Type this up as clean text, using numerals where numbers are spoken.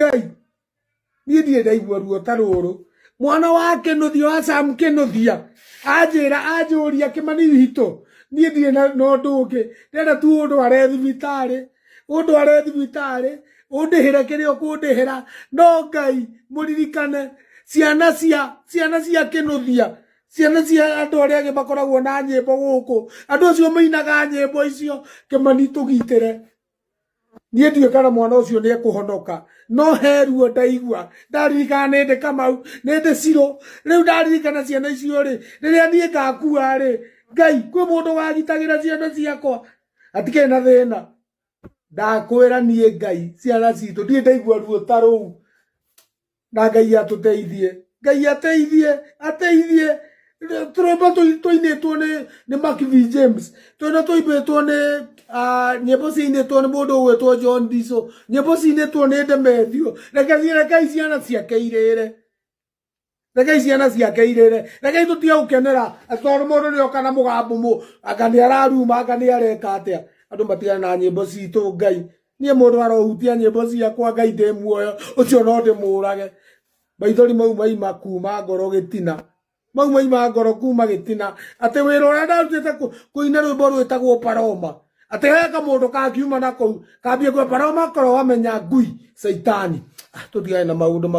Ngai, niĩ ndirĩ ndaigua ruo ta rũrũ. Mwana wa Kĩnuthia wa Sam Kĩnuthia anjĩra anjũria Kĩmani witũ, niĩ ndirĩ na na ũndũ ũngĩ, ndĩrenda tu ũndware thibitarĩ, ũndware thibitarĩ, ũndĩhĩre kĩrĩa ũkũndĩhĩra, no Ngai mũririkane ciana cia ciana cia Kĩnuthia, ciana cia andũ arĩa angĩ makoragwo na nyĩmbo gũkũ, andũ acio mainaga nyĩmbo icio, Kĩmani tũgitĩre. Niĩ ndiũĩ kana mwana ũcio nĩ ekũhonoka, no he ruo ndaigua ndaririkana nĩ ndĩ Kamau, nĩ ndĩ Cirũ. Rĩu ndaririkana ciana icio rĩ, rĩrĩa niĩ ngakua rĩ, Ngai, kwĩ mũndũ wagitagĩra ciana ciakwa? Hatikĩrĩ na thĩna. Ndakwĩra niĩ Ngai, ciana citũ ndirĩ ndaigua ruo ta rũu. Na Ngai atũteithie, Ngai ateithie, ateithie. Tũrwĩmbo tũinĩtwo nĩ Mark V James, tũrĩa tũimbĩtwo nĩ nyĩmbo ciinĩtwo nĩ mũndũ ũgwĩtwo John Diso, nyĩmbo ciinĩtwo nĩ Demetrio. Rekei ciana ciake irĩre, rekei ciana ciake irĩre, rekei tũtige gũkenera atĩ tondũ mũndũ nĩ oka na mũgambo anga nĩ araruma, anga nĩ areka atĩa. Andũ matigane na nyĩmbo citũ Ngai. Niĩ mũndũ arohutia nyĩmbo ciakwa Ngai ndĩ muoyo, ũcio no ndĩmũrage. Maithori mau maima kuma ngoro gĩtina, mau maima ngoro kuma gĩtina, atĩ wĩra ũrĩa ndarutĩte kũina rwĩmbo rwĩtagwo Paroma, atĩ he kamũndũ kangiuma na kũu kambie kuga Paroma korwo wamenya ngui caitani. Tũtigane na maũndũ mau.